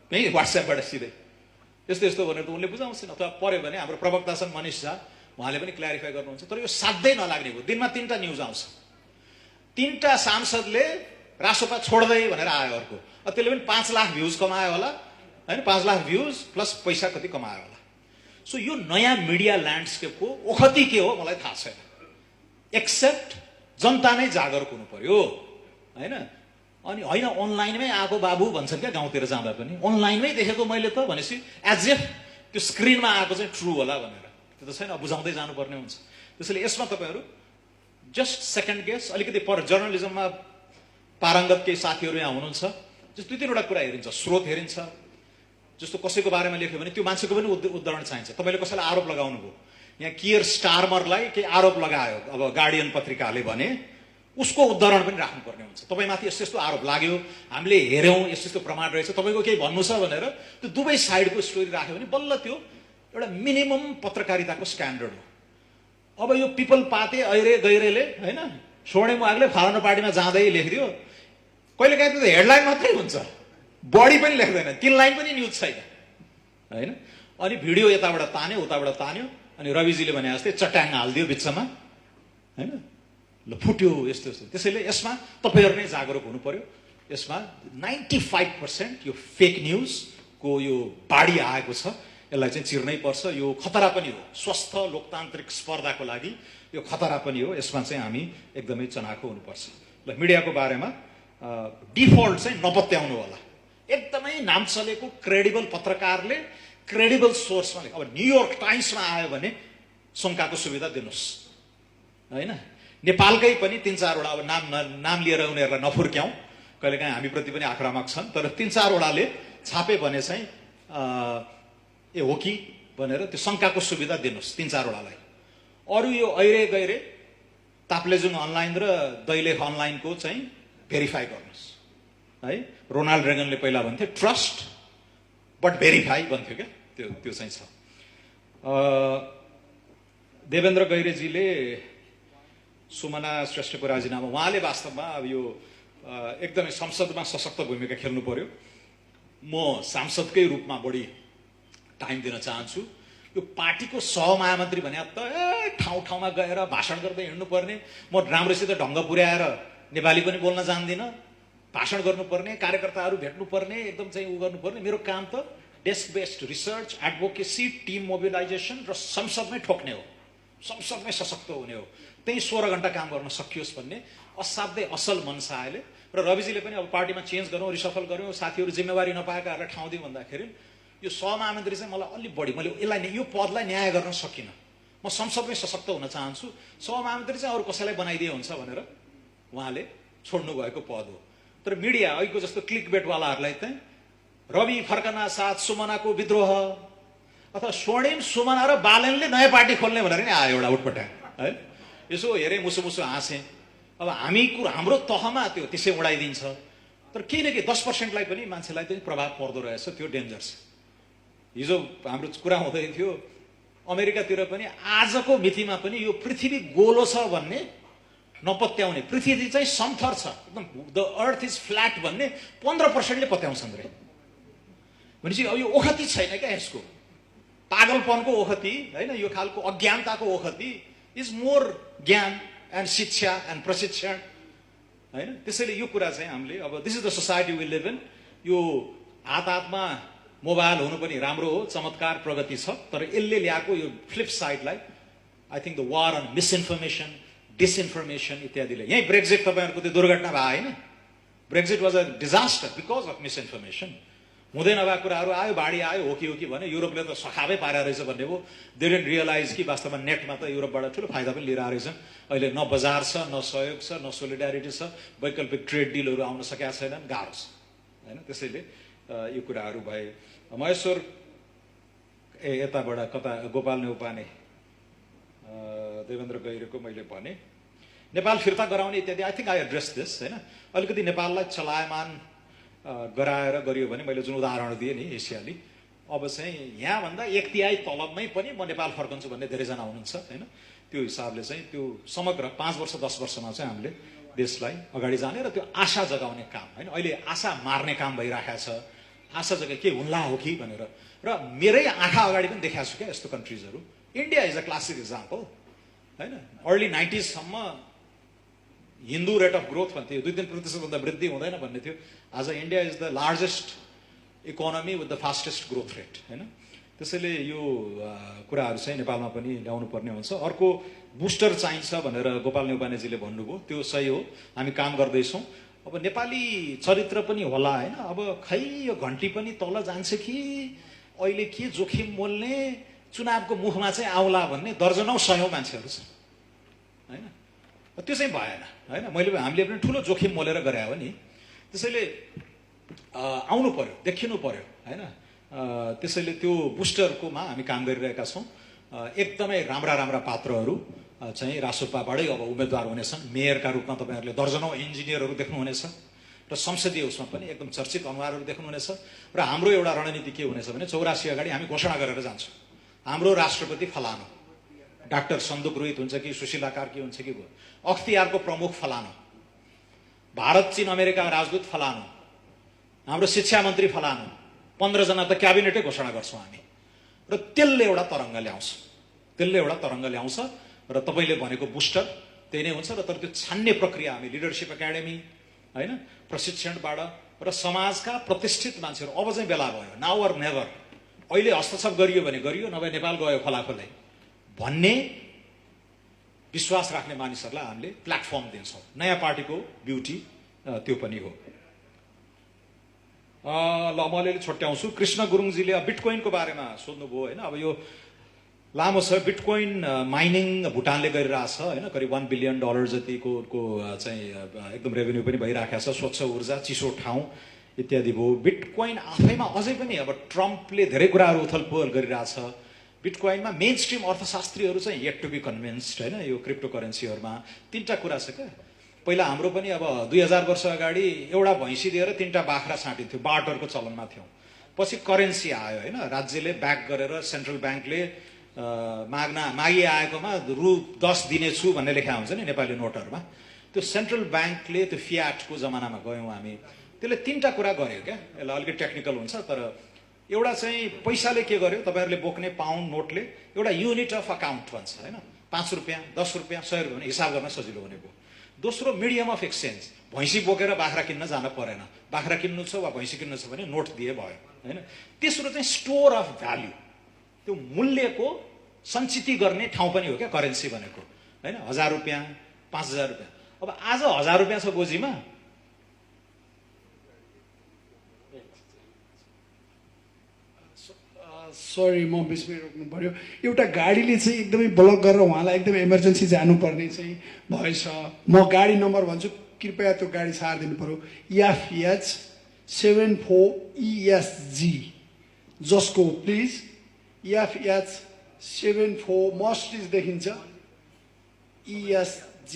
यहीँ व्हाट्सएपबाट सिधै यस्तो यस्तो भनेर त उनले बुझाउँछन्। अथवा पऱ्यो भने हाम्रो प्रवक्ता छन् मनिष झा, उहाँले पनि क्ल्यारिफाई गर्नुहुन्छ। तर यो साध्यै नलाग्ने भयो। दिनमा 3टा न्युज आउँछ, 3टा सांसदले रासोपा छोड्दै भनेर आयो अर्को, त्यसले पनि 5 लाख भ्युज कमायो होला, होइन, 5 लाख भ्युज प्लस पैसा कति कमायो होला। सो यो नयाँ मिडिया ल्यान्डस्केपको ओखती के हो मलाई थाहा छैन, एक्सेप्ट जनता नै जागरुक हुनु पर्यो, होइन। अनि होइन अनलाइनमै आएको बाबु भन्छन् क्या गाउँतिर जाँदा पनि, अनलाइनमै देखेको मैले त भनेपछि एज इफ त्यो स्क्रिनमा आएको चाहिँ ट्रु होला भनेर, त्यो त छैन, बुझाउँदै जानुपर्ने हुन्छ। त्यसैले यसमा तपाईँहरू जस्ट सेकेन्ड गेस, अलिकति जर्नलिजममा पारङ्गत केही साथीहरू यहाँ हुनुहुन्छ, जस्तो 2-3वटा कुरा हेरिन्छ, स्रोत हेरिन्छ। जस्तो कसैको बारेमा लेख्यो भने त्यो मान्छेको पनि उदाहरण चाहिन्छ। तपाईँले कसैलाई आरोप लगाउनु भयो, यहाँ कियर स्टारमरलाई केही आरोप लगायो, अब गार्डियन पत्रिकाले भने उसको उदाहरण पनि राख्नुपर्ने हुन्छ। तपाईँमाथि यस्तो यस्तो आरोप लाग्यो, हामीले हेऱ्यौँ, यस्तो यस्तो प्रमाण रहेछ, तपाईँको केही भन्नु छ भनेर त्यो दुवै साइडको स्टोरी राख्यो भने बल्ल त्यो एउटा मिनिमम पत्रकारिताको स्ट्यान्डर्ड हो। अब यो पिपल पाते ऐरे गैरेले, होइन, सोर्णे वागले फलानु पार्टीमा जाँदै लेखिदियो, कहिलेकाहीँ त्यो हेडलाइन मात्रै हुन्छ, बढी पनि लेख्दैन, 3 लाइन पनि न्युज छैन, होइन। अनि भिडियो यताबाट तान्यो उताबाट तान्यो, अनि रविजीले भने जस्तै चट्याङ हालिदियो बिचमा, होइन, ल फुट्यो यस्तो यस्तो। त्यसैले यसमा तपाईँहरू नै जागरुक हुनु पर्यो। यसमा 95% यो फेक न्युजको यो बाढी आएको छ, यसलाई चाहिँ चिर्नै पर्छ। यो खतरा पनि हो, स्वस्थ लोकतान्त्रिक स्पर्धाको लागि यो खतरा पनि हो। यसमा चाहिँ हामी एकदमै चनाखो हुनुपर्छ। ल मिडियाको बारेमा डिफल्ट चाहिँ नपत्याउनु होला। एकदमै नाम चलेको क्रेडिबल पत्रकारले क्रेडिबल सोर्समा लेख, अब न्युयोर्क टाइम्समा आयो भने शङ्काको सुविधा दिनुहोस्, होइन। नेपालकै पनि 3-4वटा, अब नाम लिएर उनीहरूलाई नफुर्क्याउँ, कहिलेकाहीँ हामीप्रति पनि आक्रामक छन्, तर 3-4वटाले छापे भने चाहिँ ए हो कि भनेर त्यो शङ्काको सुविधा दिनुहोस् 3-4वटालाई। अरू यो ऐरे गैरे ताप्लेजुङ अनलाइन र दैलेख अनलाइनको चाहिँ भेरिफाई गर्नुहोस्, है। रोनाल्ड रेगनले पहिला भन्थे ट्रस्ट बट भेरिफाई भन्थ्यो क्या, त्यो चाहिँ छ। देवेन्द्र गैरेजीले सुमना श्रेष्ठको राजीनामा, उहाँले वास्तवमा अब यो एकदमै संसदमा सशक्त भूमिका खेल्नु पर्यो। म सांसदकै रूपमा बढी टाइम दिन चाहन्छु। यो पार्टीको सहमहामन्त्री भने त ठाउँ ठाउँमा गएर भाषण गर्दै हिँड्नुपर्ने, म राम्रोसित ढङ्ग पुर्याएर नेपाली पनि बोल्न जान्दिनँ, भाषण गर्नुपर्ने, कार्यकर्ताहरू भेट्नुपर्ने, एकदम चाहिँ उ गर्नुपर्ने। मेरो काम त desk based research, advocacy, team mobilisation र संसदमै ठोक्ने हो, संसदमै सशक्त हुने हो। त्यही 16 घण्टा काम गर्न सकियोस् भन्ने असाध्यै असल मनसायले। र रविजीले पनि अब पार्टीमा चेन्ज गरौँ, रिसफल गरौँ, साथीहरू जिम्मेवारी नपाएकाहरूलाई ठाउँ दिउँ भन्दाखेरि यो सहमहामन्त्री चाहिँ मलाई अलि बढी, मैले यसलाई यो पदलाई न्याय गर्न सकिनँ। म संसदमै सशक्त हुन चाहन्छु, सहमहामन्त्री चाहिँ अरू कसैलाई बनाइदिए हुन्छ भनेर उहाँले छोड्नु भएको पद हो। तर मिडिया अहिलेको जस्तो क्लिक बेटवालाहरूलाई चाहिँ रवि फर्कना साथ सुमनाको विद्रोह अथवा स्वर्णिम सुमना र बालनले नयाँ पार्टी खोल्ने भनेर नि आयो एउटा उटपटाङ, है। यसो हेरेँ, मुसु मुसु हाँसेँ। अब हाम्रो तहमा त्यो त्यसै उडाइदिन्छ, तर केही न केही 10%लाई पनि मान्छेलाई चाहिँ प्रभाव पर्दो रहेछ, त्यो डेन्जर छ। हिजो हाम्रो कुरा हुँदै थियो, अमेरिकातिर पनि आजको मितिमा पनि यो पृथ्वी गोलो छ भन्ने नपत्याउने, पृथ्वी चाहिँ समथर छ, एकदम द अर्थ इज फ्ल्याट भन्ने 15%ले पत्याउँछन् रे। भनेपछि अब यो ओखती छैन क्या यसको, पागलपनको ओखती हैन, यो खालको अज्ञानताको ओखती इज मोर ज्ञान एन्ड शिक्षा एन्ड प्रशिक्षण हैन। त्यसैले यो कुरा चाहिँ हामीले अब this is the society we live in. यो हात हातमा मोबाइल हुनु पनि राम्रो हो, चमत्कार प्रगति छ, तर यसले ल्याएको यो फ्लिप साइडलाई I think the war on misinformation, disinformation इत्यादिले, यही ब्रेक्जिट तपाईँहरूको त्यो दुर्घटना भयो होइन, Brexit was a disaster because of misinformation. हुँदै नभएको कुराहरू आयो, बाढी आयो, हो कि भने युरोपले त सखाबै पारेर रहेछ भन्ने हो। दे डिडन्ट रियलाइज कि वास्तवमा नेटमा त युरोपबाट ठुलो फाइदा पनि लिएर आएछन्। अहिले न बजार छ, न सहयोग छ, न सोलिडारिटी छ, वैकल्पिक ट्रेड डिलहरू आउन सकेका छैनन्, गाह्रो छ होइन। त्यसैले यो कुराहरू भए। महेश्वर यताबाट कता गोपाल नेउपाने, देवेन्द्र गैरेको मैले भने नेपाल फिर्ता गराउने इत्यादि। I think I address this होइन। अलिकति नेपाललाई चलायमान गराएर गरियो भने, मैले जुन उदाहरण दिएँ नि एसियाली, अब चाहिँ यहाँभन्दा 1/3 तलबमै पनि म नेपाल फर्कन्छु भन्ने धेरैजना हुनुहुन्छ होइन। त्यो हिसाबले चाहिँ त्यो समग्र 5 वर्ष 10 वर्षमा चाहिँ हामीले देशलाई अगाडि जाने र त्यो आशा जगाउने काम होइन। अहिले आशा मार्ने काम भइरहेको छ। आशा जगा के हुन्ला हो कि भनेर, र मेरै आँखा अगाडि पनि देखाएको छु क्या यस्तो कन्ट्रिजहरू। India is a classic example होइन। अर्ली 90s सम्म हिन्दू रेट अफ ग्रोथ भन्थ्यो, 2-3% भन्दा वृद्धि हुँदैन भन्ने थियो। आज India is the largest economy with the fastest growth rate होइन। त्यसैले यो कुराहरू चाहिँ नेपालमा पनि ल्याउनु पर्ने हुन्छ। अर्को बुस्टर चाहिन्छ भनेर गोपाल नेउपानेजीले भन्नुभयो, त्यो सही हो, हामी काम गर्दैछौँ। अब नेपाली चरित्र पनि होला होइन। अब खै यो घन्टी पनि तल जान्छ कि अहिले के जोखिम मोल्ने, चुनावको मुखमा चाहिँ आउला भन्ने दर्जनौँ सयौँ मान्छेहरू छन् होइन। त्यो चाहिँ भएन होइन। हामीले पनि ठुलो जोखिम मोलेर गरे हो नि। त्यसैले आउनु पर्यो, देखिनु पर्यो होइन। त्यसैले त्यो बुस्टरकोमा हामी काम गरिरहेका छौँ। एकदमै राम्रा पात्रहरू चाहिँ रासोपाबाटै अब उम्मेदवार हुनेछन्। मेयरका रूपमा तपाईँहरूले दर्जनौँ इन्जिनियरहरू देख्नुहुनेछ र संसदीय उसमा पनि एकदम चर्चित अनुहारहरू देख्नुहुनेछ। र हाम्रो एउटा रणनीति के हुनेछ भने 84 अगाडि हामी घोषणा गरेर जान्छौँ, हाम्रो राष्ट्रपति फलानु, डाक्टर सन्दुक रोहित हुन्छ कि सुशीला कार्की हुन्छ कि अख्तियारको प्रमुख फलानु, भारत चीन अमेरिका राजदूत फलानु, हाम्रो शिक्षा मन्त्री फलानु, 15 जना त क्याबिनेटै घोषणा गर्छौँ हामी। र त्यसले एउटा तरङ्ग ल्याउँछ र तपाईँले भनेको बुस्टर त्यही नै हुन्छ। र तर त्यो छान्ने प्रक्रिया हामी लिडरसिप एकाडेमी होइन, प्रशिक्षणबाट र समाजका प्रतिष्ठित मान्छेहरू, अब चाहिँ बेला भयो, नाउ अर नेभर, अहिले हस्तक्षेप गरियो भने गरियो, नभए नेपाल गयो खोलाखोलै भन्ने विश्वास राख्ने मानिसहरूलाई हामीले प्लेटफर्म दिन्छौँ। नयाँ पार्टीको ब्युटी त्यो पनि हो। ल म अलिअलि छोट्याउँछु। कृष्ण गुरुङजीले बिटकोइनको बारेमा सोध्नुभयो होइन। अब यो लामो छ। बिटकोइन माइनिङ भुटानले गरिरहेछ होइन। करिब $1 बिलियन जतिको चाहिँ एकदम रेभेन्यू पनि भइरहेको छ। स्वच्छ ऊर्जा, चिसो ठाउँ इत्यादि भयो। बिटकोइन आफैमा अझै पनि अब ट्रम्पले धेरै कुराहरू उथलपुथल गरिरहेछ। बिटकोइनमा मेन स्ट्रिम अर्थशास्त्रीहरू चाहिँ येट टु बी कन्भिन्स्ड होइन। यो क्रिप्टो करेन्सीहरूमा 3टा कुरा छ क्या। पहिला हाम्रो पनि अब 2000 वर्ष अगाडि एउटा भैँसी दिएर 3टा बाख्रा छाँटिन्थ्यो, बार्टरको चलनमा थियौँ। पछि करेन्सी आयो होइन। राज्यले ब्याक गरेर सेन्ट्रल ब्याङ्कले मागिआएकोमा ₹10 दिनेछु भन्ने लेखा हुन्छ नि नेपाली नोटहरूमा। त्यो सेन्ट्रल ब्याङ्कले त्यो फियाटको जमानामा गयौँ हामी। त्यसले 3टा कुरा गर्यो क्या। यसलाई अलिकति टेक्निकल हुन्छ, तर एउटा चाहिँ पैसाले के गर्यो, तपाईँहरूले बोक्ने पाउन्ड नोटले एउटा युनिट अफ अकाउन्ट भन्छ होइन। 5 रुपियाँ, 10 रुपियाँ, 100 रुपियाँ भने हिसाब गर्न सजिलो भनेको। दोस्रो मिडियम अफ एक्सचेन्ज, भैँसी बोकेर बाख्रा किन्न जान परेन। बाख्रा किन्नु छ वा भैँसी किन्नु छ भने नोट दिए भयो होइन। तेस्रो चाहिँ स्टोर अफ भ्याल्यु, त्यो मूल्यको सञ्चित गर्ने ठाउँ पनि हो क्या करेन्सी भनेको होइन। 1000 रुपियाँ, 5000 रुपियाँ। अब आज 1000 रुपियाँ छ गोजीमा, सरी म बिचमै रोक्नु पर्यो। एउटा गाडीले चाहिँ एकदमै ब्लक गरेर उहाँलाई एकदमै इमर्जेन्सी जानुपर्ने चाहिँ भएछ। म गाडी नम्बर भन्छु, कृपया त्यो गाडी सारिदिनु पर्यो। FH 74ESG, जसको प्लिज FH 74 मस्टिज देखिन्छ ESG।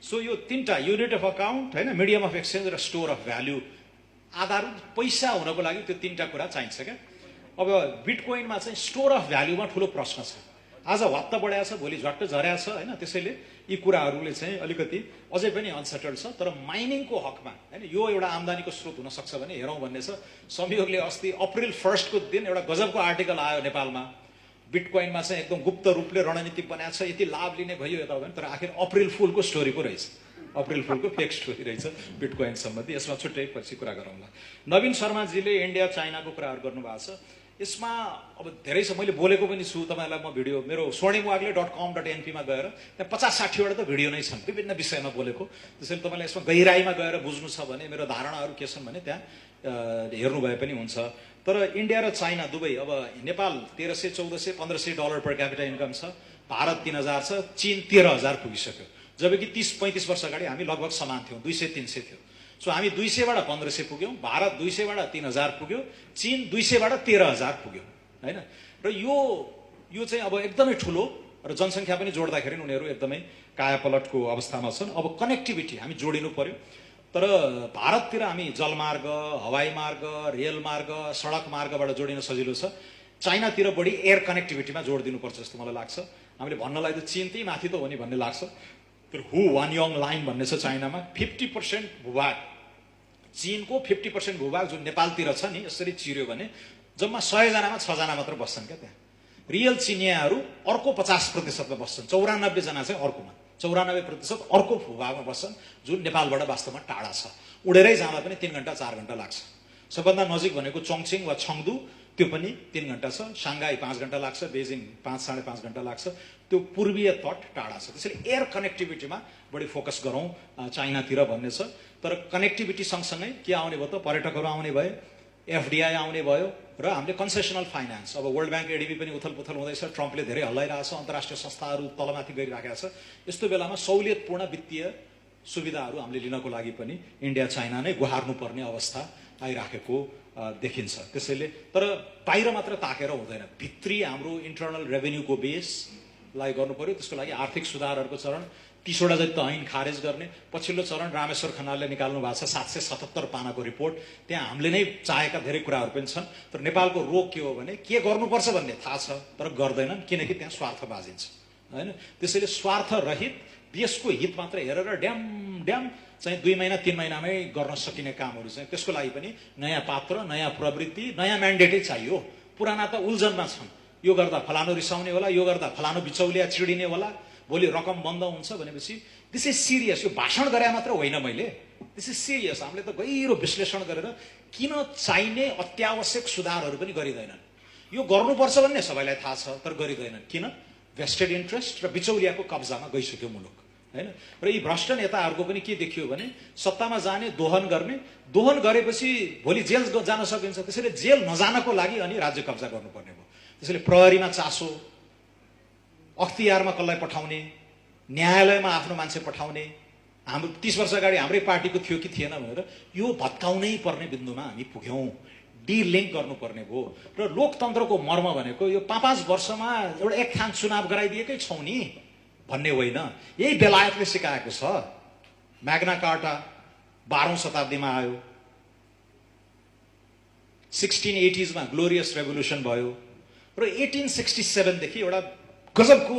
सो यो 3टा युनिट अफ अकाउन्ट होइन, मिडियम अफ एक्सचेन्ज र स्टोर अफ भ्याल्यु आधारभूत पैसा हुनको लागि त्यो 3टा कुरा चाहिन्छ क्या। अब बिटकोइनमा चाहिँ स्टोर अफ भ्याल्युमा ठुलो प्रश्न छ। आज हत्ता बढाएको छ, भोलि झट्ट झर्या छ होइन। त्यसैले यी कुराहरूले चाहिँ अलिकति अझै पनि अनसेटल्ड छ। तर माइनिङको हकमा होइन यो एउटा आम्दानीको स्रोत हुन सक्छ भने हेरौँ भन्ने छ। संयोगले अस्ति अप्रिल 1 को दिन एउटा गजबको आर्टिकल आयो नेपालमा, बिटकोइनमा चाहिँ एकदम गुप्त रूपले रणनीति बनाएको छ, यति लाभ लिने भयो यता भने। तर आखिर अप्रिल फुलको स्टोरी पो रहेछ, अप्रिल फुलको फेक स्टोरी रहेछ बिटकोइन सम्बन्धी। यसमा छुट्टै पछि कुरा गरौँला। नवीन शर्माजीले इन्डिया चाइनाको कुराहरू गर्नुभएको छ। यसमा अब धेरै छ, मैले बोलेको पनि छु तपाईँलाई। म भिडियो मेरो swarnimwagle.com.np मा गएर त्यहाँ 50-60 वटा त भिडियो नै छन् विभिन्न विषयमा बोलेको। त्यसैले तपाईँलाई यसमा गहिराईमा गएर बुझ्नु छ भने मेरो धारणाहरू के छन् भने त्यहाँ हेर्नु भए पनि हुन्छ। तर इन्डिया र चाइना दुवै, अब नेपाल $1300, $1400, $1500 पर क्यापिटा इन्कम छ, भारत 3000 छ, चीन 13000 पुगिसक्यो। जबकि 30-35 वर्ष अगाडि हामी लगभग समान थियौँ, 200-300 थियो। सो हामी 200 बाट 1500 पुग्यौँ, भारत 200 बाट 3000 पुग्यो, चीन 200 बाट 13000 पुग्यो होइन। र यो चाहिँ अब एकदमै ठुलो र जनसङ्ख्या पनि जोड्दाखेरि उनीहरू एकदमै कायापलटको अवस्थामा छन्। अब कनेक्टिभिटी हामी जोडिनु पर्यो। तर भारततिर हामी जलमार्ग, हवाई मार्ग, रेल मार्ग, सडक मार्गबाट जोडिन सजिलो छ। चाइनातिर बढी एयर कनेक्टिभिटीमा जोड दिनुपर्छ जस्तो मलाई लाग्छ। हामीले भन्नलाई त चीन त्यही माथि त हो नि भन्ने लाग्छ। तर हुवानयोङ लाइन भन्ने छ चाइनामा, 50% भूभाग चीनको 50% भूभाग जुन नेपालतिर छ नि, यसरी चिर्यो भने जम्मा 100 जनामा 6 जना मात्र बस्छन् क्या त्यहाँ। रियल चिनियाहरू अर्को 50% बस्छन्, 94 जना चाहिँ अर्कोमा, 94% अर्को भूभागमा बस्छन् जुन नेपालबाट वास्तवमा टाढा छ। उडेरै जाँदा पनि 3 घण्टा 4 घण्टा लाग्छ। सबभन्दा नजिक भनेको चङछिङ वा छङदु, त्यो पनि 3 घण्टा छ। साङ्घाई 5 घण्टा लाग्छ, बेजिङ 5-5.5 घण्टा लाग्छ। त्यो पूर्वीय तट टाढा छ। त्यसैले एयर कनेक्टिभिटीमा बढी फोकस गरौँ चाइनातिर भन्ने छ। तर कनेक्टिभिटी सँगसँगै के आउने भयो त, पर्यटकहरू आउने भयो, एफडिआई आउने भयो, र हामीले कन्सेसनल फाइनेन्स, अब वर्ल्ड ब्याङ्क एडिबी पनि उथलपुथल हुँदैछ, ट्रम्पले धेरै हल्लाइरहेको छ, अन्तर्राष्ट्रिय संस्थाहरू तलमाथि गरिराखेको छ। यस्तो बेलामा सहुलियतपूर्ण वित्तीय सुविधाहरू हामीले लिनको लागि पनि इन्डिया चाइना नै गुहार्नुपर्ने अवस्था आइराखेको देखिन्छ। त्यसैले तर बाहिर मात्र ताकेर हुँदैन, भित्री हाम्रो इन्टरनल रेभेन्यूको बेसलाई गर्नु पर्यो। त्यसको लागि आर्थिक सुधारहरूको चरण 30 वटा जति त ऐन खारेज गर्ने। पछिल्लो चरण रामेश्वर खनालले निकाल्नु भएको छ 777 पानाको रिपोर्ट। त्यहाँ हामीले नै चाहेका धेरै कुराहरू पनि छन्। तर नेपालको रोग के हो भने के गर्नुपर्छ भन्ने थाहा छ तर गर्दैनन्, किनकि त्यहाँ स्वार्थ बाजिन्छ होइन। त्यसैले स्वार्थ रहित देशको हित मात्र हेरेर ड्याम चाहिँ 2 महिना 3 महिनामै गर्न सकिने कामहरू चाहिँ, त्यसको लागि पनि नयाँ पात्र, नयाँ प्रवृत्ति, नयाँ म्यान्डेटै चाहियो। पुराना त उल्झनमा छन्, यो गर्दा फलानु रिसाउने होला, यो गर्दा फलानु बिचौलिया चिडिने होला, भोलि रकम बन्द हुन्छ भनेपछि दिस इज सिरियस। यो भाषण गरे मात्र होइन मैले, दिस इज सिरियस। हामीले त गहिरो विश्लेषण गरेर किन चाहिने अत्यावश्यक सुधारहरू पनि गरिँदैनन्। यो गर्नुपर्छ भन्ने सबैलाई थाहा छ तर गरिँदैनन्। किन? भेस्टेड इन्ट्रेस्ट र बिचौलियाको कब्जामा गइसक्यो मुलुक होइन। र यी भ्रष्ट नेताहरूको पनि के देखियो भने सत्तामा जाने, दोहन गर्ने, दोहन गरेपछि भोलि जेल जान सकिन्छ। त्यसैले जेल नजानको लागि अनि राज्य कब्जा गर्नुपर्ने भयो। त्यसैले प्रहरीमा चासो, अख्तियारमा कसलाई पठाउने, न्यायालयमा आफ्नो मान्छे पठाउने। हाम्रो 30 वर्ष अगाडि हाम्रै पार्टीको थियो कि थिएन भनेर यो भत्काउनै पर्ने बिन्दुमा हामी पुग्यौँ। डिलिङ्क गर्नुपर्ने भयो। र लोकतन्त्रको मर्म भनेको यो 5-5 वर्षमा एउटा एक थान चुनाव गराइदिएकै छौँ नि भन्ने होइन। यही बेलायतले सिकाएको छ। म्याग्ना कार्टा 12औं शताब्दीमा आयो, 1680s मा ग्लोरियस रेभोल्युसन भयो, र 1867 देखि एउटा गजबको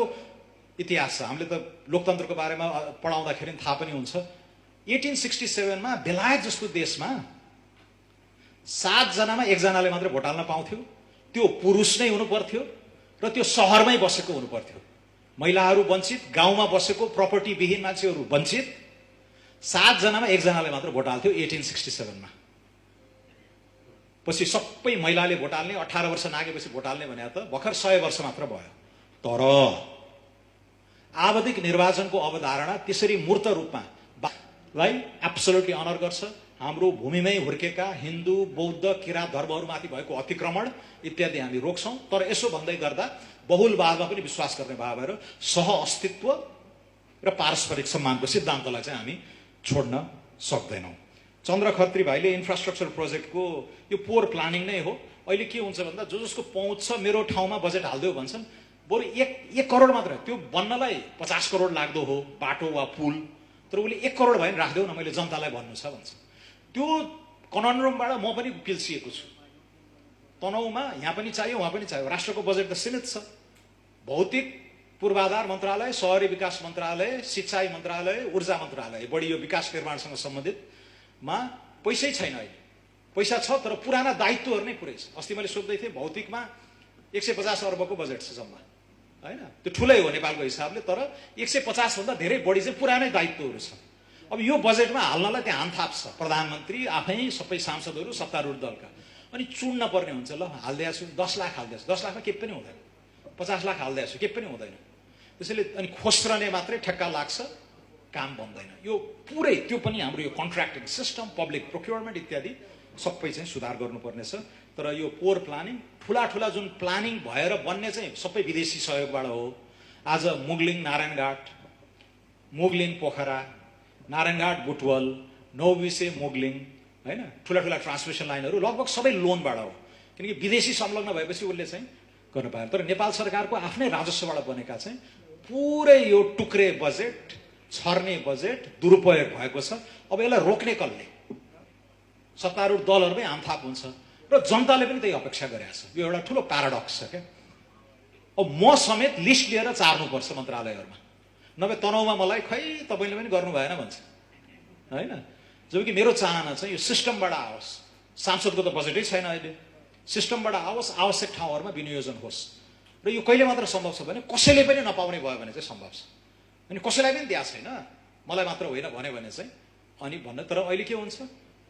इतिहास छ। हामीले त लोकतन्त्रको बारेमा पढाउँदाखेरि थाहा पनि हुन्छ। 1867 मा बेलायत जस्तो देशमा 7 जनामा 1 जनाले मात्र भोट हाल्न पाउँथ्यो। त्यो पुरुष नै हुनु पर्थ्यो र त्यो सहरमै बसेको हुनु पर्थ्यो। महिलाहरू वञ्चित, गाउँमा बसेको प्रपर्टी विहीन मान्छेहरू वञ्चित। 7 जनामा 1 जनाले मात्र भोट हाल्थ्यो 1867 मा। पछि सबै महिलाले भोट हाल्ने, 18 वर्ष नागेपछि भोट हाल्ने भने त भर्खर 100 वर्ष मात्र भयो। तर आवधिक निर्वाचनको अवधारणा त्यसरी मूर्त रूपमा लाई एब्सोल्युटली अनर गर्छ। हाम्रो भूमिमै हुर्केका हिन्दू, बौद्ध, किराँत धर्महरूमाथि भएको अतिक्रमण इत्यादि हामी रोक्छौँ। तर यसो भन्दै गर्दा बहुलवादमा पनि विश्वास गर्ने भाव भएर सह अस्तित्व र पारस्परिक सम्मानको सिद्धान्तलाई चाहिँ हामी छोड्न सक्दैनौँ। चन्द्र खत्री भाइले इन्फ्रास्ट्रक्चर प्रोजेक्टको यो पोर प्लानिङ नै हो। अहिले के हुन्छ भन्दा जसको पहुँच छ मेरो ठाउँमा बजेट हालिदेऊ भन्छन्। बरु 1 करोड मात्र, त्यो बन्नलाई 50 करोड लाग्दो हो बाटो वा पुल, तर उसले 1 करोड भयो भने राखिदेऊ न, मैले जनतालाई भन्नु छ भन्छ। त्यो कननरुमबाट म पनि पिल्सिएको छु। तनहुमा यहाँ पनि चाहियो, वहाँ पनि चाहियो। राष्ट्रको बजेट त सीमित छ। भौतिक पूर्वाधार मन्त्रालय, शहरी विकास मन्त्रालय, सिंचाई मन्त्रालय, ऊर्जा मन्त्रालय, बढी यो विकास निर्माणसँग सम्बन्धितमा पैसै छैन अहिले। पैसा छ तर पुराना दायित्वहरू नै पुरै छ। अस्ति मैले सोध्दै थिएँ, भौतिकमा 150 अर्बको बजेट छ जम्मा, होइन? त्यो ठुलै हो नेपालको हिसाबले, तर 150 भन्दा धेरै बढी चाहिँ पुरानै दायित्वहरू छ। अब यो बजेटमा हाल्नलाई त्यहाँ हामथाप छ, प्रधानमन्त्री आफै, सबै सांसदहरू, सत्तारूढ दलका। अनि चुन्न पर्ने हुन्छ, ल हालिदिएको छु 10 लाख हालिदिएको छु, 10 लाखमा केही पनि हुँदैन, 50 लाख हालिदिएको छु केही पनि हुँदैन। त्यसैले अनि खोस्रने मात्रै ठेक्का लाग्छ, काम बन्दैन। यो पुरै त्यो पनि हाम्रो यो कन्ट्र्याक्टिङ सिस्टम, पब्लिक प्रोक्योरमेन्ट इत्यादि सबै चाहिँ सुधार गर्नुपर्नेछ। तर यो पोर प्लानिङ, ठुला ठुला जुन प्लानिङ भएर बन्ने चाहिँ सबै विदेशी सहयोगबाट हो। आज मुगलिङ नारायणघाट, मुगलिङ पोखरा, नारायणघाट बुटवल, नौबिसे मुगलिङ, होइन, ठुला ठुला ट्रान्समिसन लाइनहरू लगभग सबै लोनबाट हो, किनकि विदेशी संलग्न भएपछि उसले चाहिँ गर्न पाएन। तर नेपाल सरकारको आफ्नै राजस्वबाट बनेका चाहिँ पुरै यो टुक्रे बजेट, छर्ने बजेट दुरुपयोग भएको छ। अब यसलाई रोक्ने कसले? सत्तारूढ दलहरूमै हामथाप हुन्छ र जनताले पनि त्यही अपेक्षा गरेको छ। यो एउटा ठुलो प्याराडक्स छ क्या। अब म समेत लिस्ट लिएर चार्नुपर्छ मन्त्रालयहरूमा, नभए तनाउमा मलाई खै तपाईँले पनि गर्नु भएन भन्छ, होइन? जबकि मेरो चाहना चाहिँ यो सिस्टमबाट आओस्। सांसदको त बजेटै छैन अहिले, सिस्टमबाट आओस्, आवश्यक ठाउँहरूमा विनियोजन होस्। र यो कहिले मात्र सम्भव छ भने कसैले पनि नपाउने भयो भने चाहिँ सम्भव छ। अनि कसैलाई पनि दिएको छैन, मलाई मात्र होइन भन्यो भने चाहिँ अनि भन्न। तर अहिले के हुन्छ,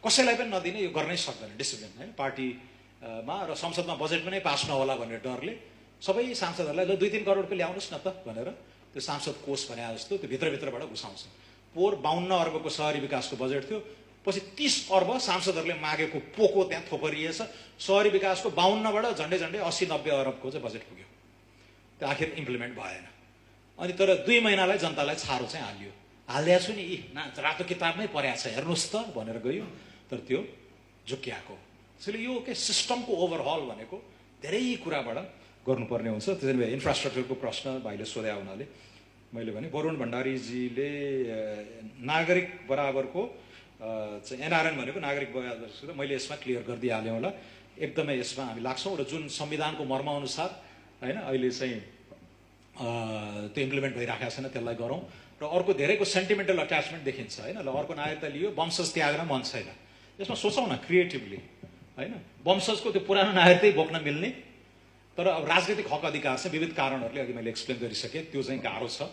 कसैलाई पनि नदिने, यो गर्नै सक्दैन डिसिप्लिन, होइन? पार्टीमा र संसदमा बजेट पनि पास नहोला भन्ने डरले सबै सांसदहरूलाई ल 2-3 करोडको ल्याउनुहोस् न त भनेर त्यो सांसद कोष भने जस्तो त्यो भित्रभित्रबाट घुसाउँछ। पोहोर 52 अर्बको शहरी विकासको बजेट थियो, पछि 30 अर्ब सांसदहरूले मागेको पोको त्यहाँ थोपरिएछ। शहरी विकासको 52बाट झन्डै 80-90 अरबको चाहिँ बजेट पुग्यो। त्यो आखिर इम्प्लिमेन्ट भएन। अनि तर 2 महिनालाई जनतालाई छारो चाहिँ हालियो। हालिदिएको छु नि, रातो किताबमै परेको छ हेर्नुहोस् त भनेर गयो, तर त्यो झुक्क्याएको। त्यसैले यो के सिस्टमको ओभरहल भनेको धेरै कुराबाट गर्नुपर्ने हुन्छ। त्यसैले इन्फ्रास्ट्रक्चरको प्रश्न भाइले सोध्या हुनाले मैले भने वरुण भण्डारीजीले नागरिक बराबरको चाहिँ एनआरएन भनेको नागरिक बराबर, मैले यसमा क्लियर गरिदिइहालेँ होला। एकदमै यसमा हामी लाग्छौँ र जुन संविधानको मर्मअनुसार, होइन, अहिले चाहिँ त्यो इम्प्लिमेन्ट भइरहेको छैन, त्यसलाई गरौँ। र अर्को धेरैको सेन्टिमेन्टल अट्याचमेन्ट देखिन्छ, होइन? ल अर्को नागरिकता लियो, वंशज त्याग्न मन छैन, यसमा सोचौँ न क्रिएटिभली, होइन? वंशजको त्यो पुरानो नागरिकतै बोक्न मिल्ने, तर अब राजनीतिक हक अधिकार चाहिँ विविध कारणहरूले अघि मैले एक्सप्लेन गरिसकेँ, त्यो चाहिँ गाह्रो छ,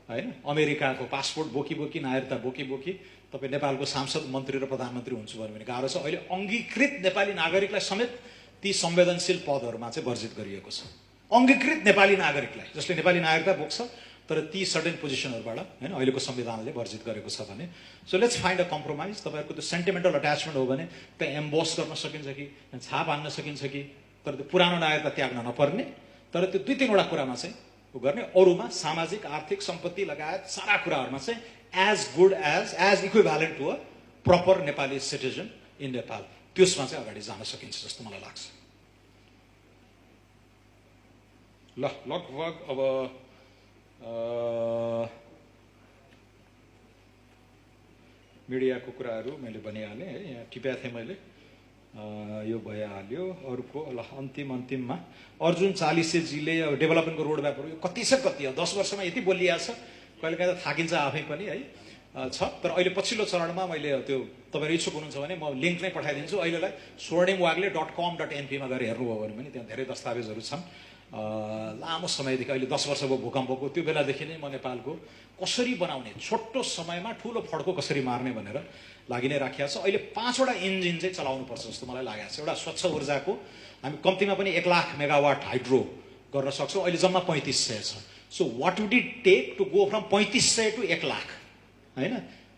होइन? अमेरिकाको पासपोर्ट बोकी बोकी, नागरिकता बोकी बोकी तपाईँ नेपालको सांसद, मन्त्री र प्रधानमन्त्री हुन्छु भन्यो भने गाह्रो छ। अहिले अङ्गीकृत नेपाली नागरिकलाई समेत ती संवेदनशील पदहरूमा चाहिँ वर्जित गरिएको छ। अङ्गीकृत नेपाली नागरिकलाई, जसले नेपाली नागरिकता बोक्छ तर ती सर्टेन पोजिसनहरूबाट, होइन, अहिलेको संविधानले वर्जित गरेको छ भने। So let's find a compromise. तपाईँहरूको त्यो सेन्टिमेन्टल अट्याचमेन्ट हो भने त्यहाँ एम्बोस गर्न सकिन्छ कि छाप हान्न सकिन्छ कि, तर त्यो पुरानो नागरिकता त्याग्न नपर्ने, तर त्यो 2-3 कुरामा चाहिँ उ गर्ने। अरूमा सामाजिक, आर्थिक, सम्पत्ति लगायत सारा कुराहरूमा चाहिँ as good as equivalent to a proper Nepali citizen in Nepal, त्यसमा चाहिँ अगाडि जान सकिन्छ जस्तो मलाई लाग्छ। ल लगभग अब मिडियाको कुराहरू मैले भनिहालेँ है, यहाँ टिपेको थिएँ मैले, यो भइहाल्यो। अरूको ल अन्तिममा अर्जुन चालिसेजीले अब डेभलपमेन्टको रोड म्यापहरू यो कति छ कति, 10 वर्षमा यति बोलिया छ, कहिले काहीँ त थाकिन्छ आफै पनि है छ। तर अहिले पछिल्लो चरणमा मैले त्यो तपाईँहरू इच्छुक हुनुहुन्छ भने म लिङ्क नै पठाइदिन्छु। अहिलेलाई swarnimwagle.com.np मा गएर हेर्नुभयो भने पनि त्यहाँ धेरै दस्तावेजहरू छन्। लामो समयदेखि, अहिले 10 वर्ष भयो भूकम्पको, त्यो बेलादेखि नै म नेपालको कसरी बनाउने, छोटो समयमा ठुलो फड्को कसरी मार्ने भनेर लागि नै राखिएको छ। अहिले 5वटा इन्जिन चाहिँ चलाउनुपर्छ जस्तो मलाई लागेको छ। एउटा स्वच्छ ऊर्जाको हामी कम्तीमा पनि 1 लाख मेगावाट हाइड्रो गर्न सक्छौँ, अहिले जम्मा 3500 छ। So what would it take to go from 3500 to 1 lakh, होइन?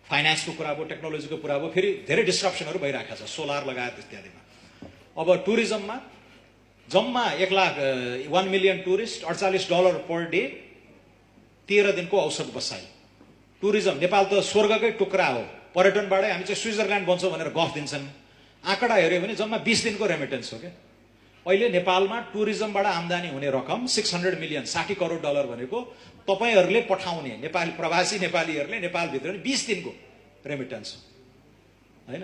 फाइनेन्सको कुरा भयो, टेक्नोलोजीको कुरा भयो, फेरि धेरै डिस्ट्रप्सनहरू भइरहेको छ सोलर लगायत इत्यादिमा। अब टुरिज्ममा जम्मा 1 मिलियन टुरिस्ट, $48 पर डे, 13 दिनको औसत बसाइ। टुरिज्म, नेपाल त स्वर्गकै टुक्रा हो, पर्यटनबाटै हामी चाहिँ स्विजरल्यान्ड बन्छौँ भनेर गफ दिन्छन्। आँकडा हेऱ्यो भने जम्मा 20 दिनको रेमिटेन्स हो क्या। अहिले नेपालमा टुरिज्मबाट आम्दानी हुने रकम 600 मिलियन, $60 करोड भनेको तपाईँहरूले पठाउने नेपाली प्रवासी नेपालीहरूले नेपालभित्र 20 दिनको रेमिटेन्स हो, होइन?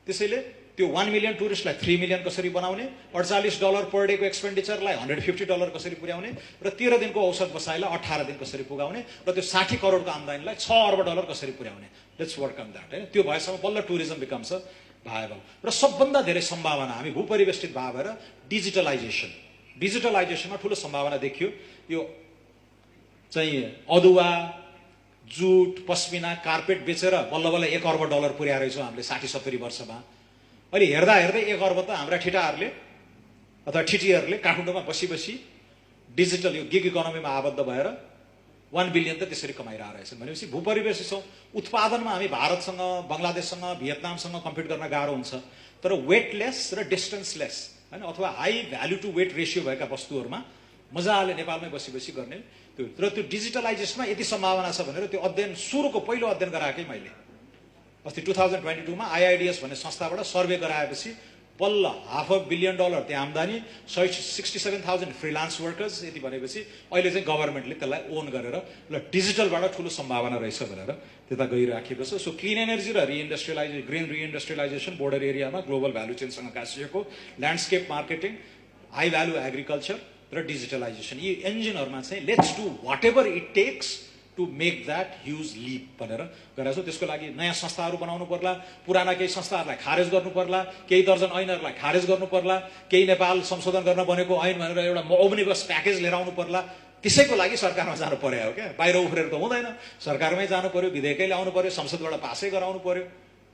त्यसैले त्यो 1 मिलियन टुरिस्टलाई 3 मिलियन कसरी बनाउने, $48 पर डेको एक्सपेन्डिचरलाई $150 कसरी पुर्याउने र 13 दिनको औसत बसाइलाई 18 दिन कसरी पुगाउने र त्यो 60 करोडको आम्दानीलाई $6 अर्ब कसरी पुर्याउने। Let's work on that. होइन, त्यो भएसम्म बल्ल टुरिज्म बिकम्स भाएबल। र सबभन्दा धेरै सम्भावना हामी भूपरिवेष्टित भएर डिजिटलाइजेसनमा ठुलो सम्भावना देखियो। यो चाहिँ अदुवा, जुट, पस्मिना, कार्पेट बेचेर बल्ल बल्ल $1 अर्ब पुर्याएर रहेछौँ हामीले 60-70 वर्षमा। अहिले हेर्दा हेर्दै 1 अर्ब त हाम्रा ठिटाहरूले अथवा ठिटीहरूले काठमाडौँमा बसी बसी डिजिटल यो गिग इकोनोमीमा आबद्ध भएर 1 बिलियन त त्यसरी कमाइरहेको रहेछन्। भनेपछि भूपरिवेशी छौँ, उत्पादनमा हामी भारतसँग, बङ्गलादेशसँग, भियतनामसँग कम्पिट गर्न गाह्रो हुन्छ। तर वेटलेस र डिस्टेन्सलेस, होइन, अथवा high value to weight ratio भएका वस्तुहरूमा मजाले नेपालमै बसी बसी गर्ने त्यो डिजिटलाइजेसनमा यति सम्भावना छ भनेर त्यो अध्ययन सुरुको पहिलो अध्ययन गराएकै मैले अस्ति 2022 मा आइआइडिएस भन्ने संस्थाबाट सर्वे गराएपछि बल्ल $500 million त्यहाँ आम्दानी, 67,000 फ्रिलान्स वर्कर्स, यति भनेपछि अहिले चाहिँ गभर्मेन्टले त्यसलाई ओन गरेर ल डिजिटलबाट ठुलो सम्भावना रहेछ भनेर त्यता गइराखेको छ। सो क्लिन एनर्जी र रिइन्डस्ट्रियलाइजेसन, ग्रिन रिइन्डस्ट्रियलाइजेसन बोर्डर एरियामा ग्लोबल भ्यालु चेनसँग गाँसिएको, landscape marketing, high value agriculture र डिजिटलाइजेसन, यी इन्जिनहरूमा चाहिँ let's do whatever it takes to make that huge leap भनेर गरेको छ। त्यसको लागि नयाँ संस्थाहरू बनाउनु पर्ला, पुराना केही संस्थाहरूलाई खारेज गर्नु पर्ला, केही दर्जन ऐनहरूलाई खारेज गर्नु पर्ला, केही नेपाल संशोधन गर्न बनेको ऐन भनेर एउटा ओम्निबस प्याकेज लिएर आउनु पर्ला। त्यसैको लागि सरकारमा जानु पर्यो हो क्या, बाहिर उफ्रेर त हुँदैन, सरकारमै जानु पर्यो, विधेयकै ल्याउनु पर्यो, संसदबाट पासै गराउनु पर्यो।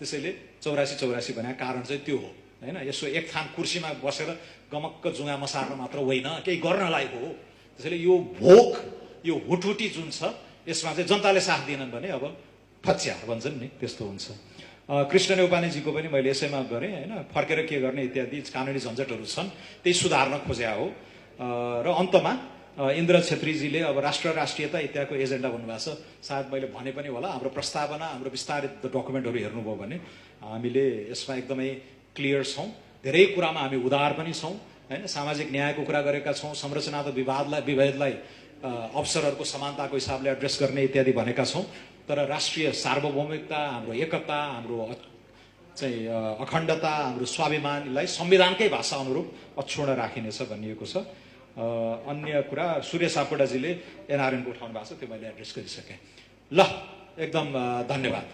त्यसैले 84 भनेको कारण चाहिँ त्यो हो। होइन, यसो एक थान कुर्सीमा बसेर गमक्क जुङ्गा मसार्न मात्र होइन, केही गर्नलाई हो। त्यसैले यो भोक, यो हुटहुटी जुन छ यसमा चाहिँ जनताले साथ दिएनन् भने अब फच्या भन्छन् नि, त्यस्तो हुन्छ। कृष्ण नेउपानेजीको पनि मैले यसैमा गरेँ, होइन, फर्केर के गर्ने इत्यादि कानुनी झन्झटहरू छन्, त्यही सुधार्न खोज्या हो। र अन्तमा इन्द्र छेत्रीजीले अब राष्ट्रियता इत्यादिको एजेन्डा भन्नुभएको छ। सायद मैले भने पनि होला, हाम्रो प्रस्तावना, हाम्रो विस्तारित डकुमेन्टहरू हेर्नुभयो भने हामीले यसमा एकदमै क्लियर छौँ। धेरै कुरामा हामी उदार पनि छौँ, होइन, सामाजिक न्यायको कुरा गरेका छौँ, संरचनात्मक विभेदलाई अवसरहरूको समानताको हिसाबले एड्रेस गर्ने इत्यादि भनेका छौँ। तर राष्ट्रिय सार्वभौमिकता, हाम्रो एकता, हाम्रो चाहिँ अखण्डता, हाम्रो स्वाभिमानलाई संविधानकै भाषा अनुरूप अक्षुण्ण राखिनेछ भनिएको छ। अन्य कुरा सूर्य सापकोटाजीले एनआरएनको उठाउनु भएको छ, त्यो मैले एड्रेस गरिसकेँ। ल, एकदम धन्यवाद।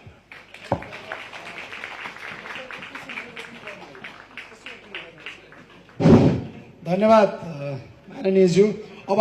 धन्यवाद माननीयज्यू। अब